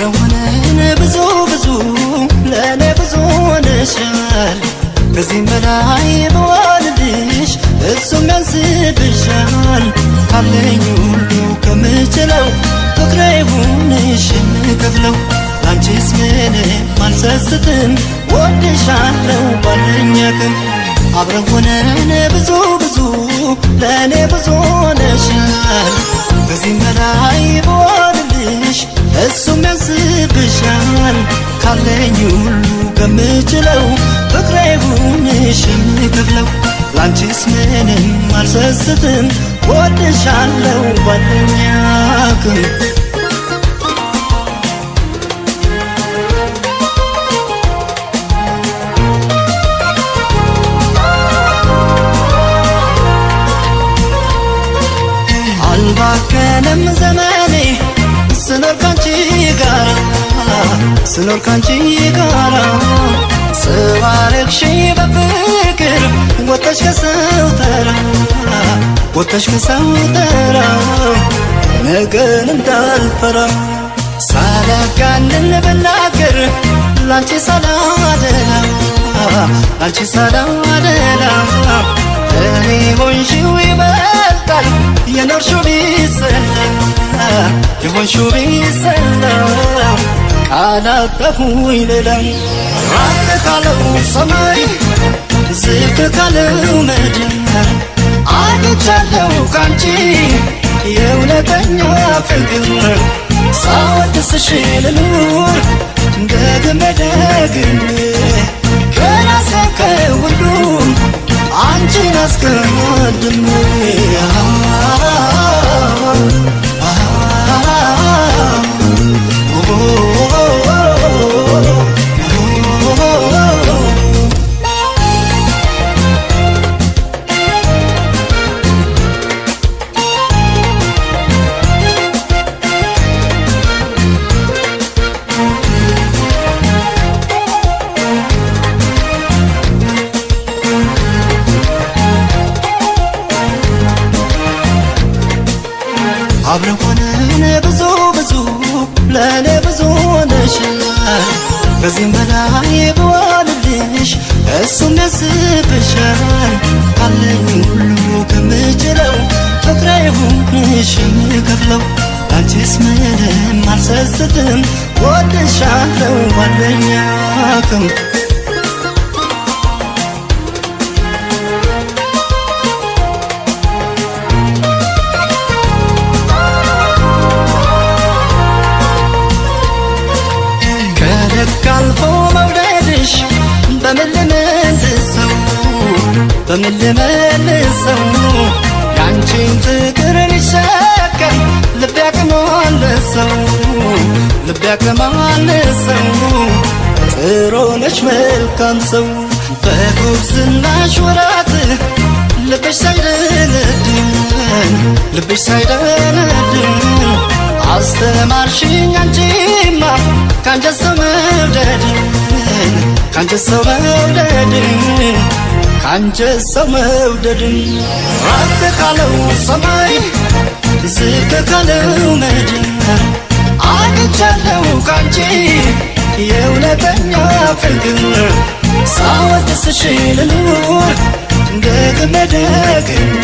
አብረን ሆነን ብዙ ብዙ ለእኔ ብዙ ሆነሻል። ከዚህም በላይ ብሆንልሽ እሱም ያንስብሻል። ካለኝ ሁሉ ከምችለው ፍቅሬ ይሁንሽ የምከፍለው፣ ላንቺስ ምንም አልሰስትም፣ ወድሻለው ባለኝ አቅም። አብረን ሆነን ብዙ ብዙ ለእኔ ብዙ ሆነሻል። ከዚህም በላይ ብሆንልሽ እሱም ያንስብሻል። ካለኝ ሁሉ ከምችለው ፍቅሬ ይሁንሽ የምከፍለው፣ ላንቺስ ምንም አልሰስትም፣ ወድሻለው ባለኝ አቅም። አልባከንም ዘመኔ ስኖር ካንቺ ጋራ፣ ስኖር ካንቺ ጋራ። ሰው አረግሽኝ በፍቅር ወጥተሽ ከሰው ተራ፣ ወጥተሽ ከሰው ተራ፣ ነገን እንዳልፈራ። ሳላጋንን ብናገር ላንቺ ሳላደላ፣ ላንቺ ሳላደላ፣ እኔ ሆንሽው ይበልጣል የኖርሽው ቢሰላ፣ የሆንሽው ቢሰላ፣ ቃላጠፉኝ ሌላ። ራቅ ካለው ሰማይ ዝቅ ካለው ምድር አግኝቻለሁ ካንቺ የእውነተኛ ፍቅር። ሳወድስሽ ልኑር ደግሜ ደግሜ፣ ከራሴ ከሁሉም አንቺን አስቀድሜ። አብረን ሆነን ብዙ ብዙ ለእኔ ብዙ ሆነሻል። ከዚህም በላይ ብሆንልሽ እሱም ያንስብሻል። ካለኝ ሁሉ ከምችለው ፍቅሬ ይሁንሽ የምከፍለው፣ ላንቺስ ምንም አልሰስትም፣ ወድሻለው ባለኝ አቅም። ከልክ አልፎ መውደድሽ በምን ልመልሰው፣ በምን ልመልሰው? ያንቺን ፍቅር ሊሸከም ልቤ አቅም አነሰው፣ ልቤ አቅም አነሰው። ጥሩ ነሽ መልካም ሰው፣ በጉብዝናሽ ወራት ልብሽ ሳይደነድን፣ ልብሽ ሳይደነድን፣ አስተማርሽኝ አንቺማ ካንጀት ሰው መውደድን፣ ካንጀት ሰው መውደድን፣ ካንጀት ሰው መውደድን። ራቅ ካለው ሰማይ ዝቅ ካለው ምድር አግኝቻለሁ ካንቺ የእውነተኛ ፍቅር። ሳወድስሽ ልኑር ደግሜ ደግሜ፣